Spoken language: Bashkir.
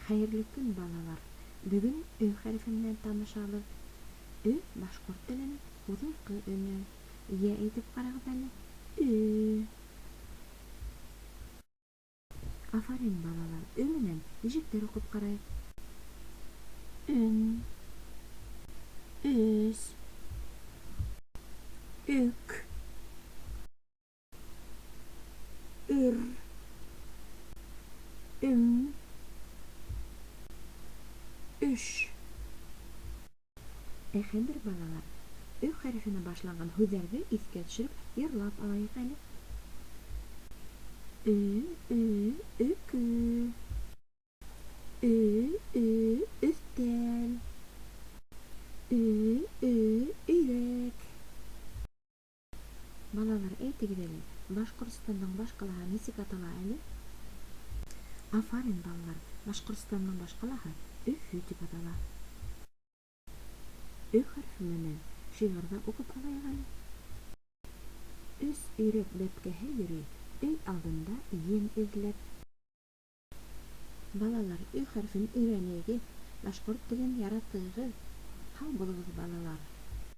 Хәйерле көн, балалар! Бөгөн Ө хәрефе менән танышабыҙ. Ө башҡорт теленең һуҙынҡы өнө. Йә, әйтеп ҡарағыҙ әле. Ө. Афарин, балалар! Ө менән ижектәр уҡып ҡарайыҡ. Өн. Өс. Өк. Өр. Өм. Өш. Ә хәҙер, балалар, Ө хәрефенә башланған һүҙҙәрҙе иҫкә төшөрөп, йырлап алайыҡ әле. Ө, ө, өкө. Ө, ө, өҫтәл. Ө, ө, өйрәк. Балалар, әйтегеҙ әле, Башҡортостандың баш ҡалаһы нисек атала әле? Афарин, балалар, Башҡортостандың баш ҡалаһы Өфө тип атала. Ө хәрефе менән шиғыр ҙа уҡып алайыҡ әле. Өс өйрәк бәпкәһе йөрөй өй алдында ем эҙләп. Балалар, Ө хәрефен өйрәнегеҙ, башҡорт телен яратығыҙ. Һау булығыҙ, балалар!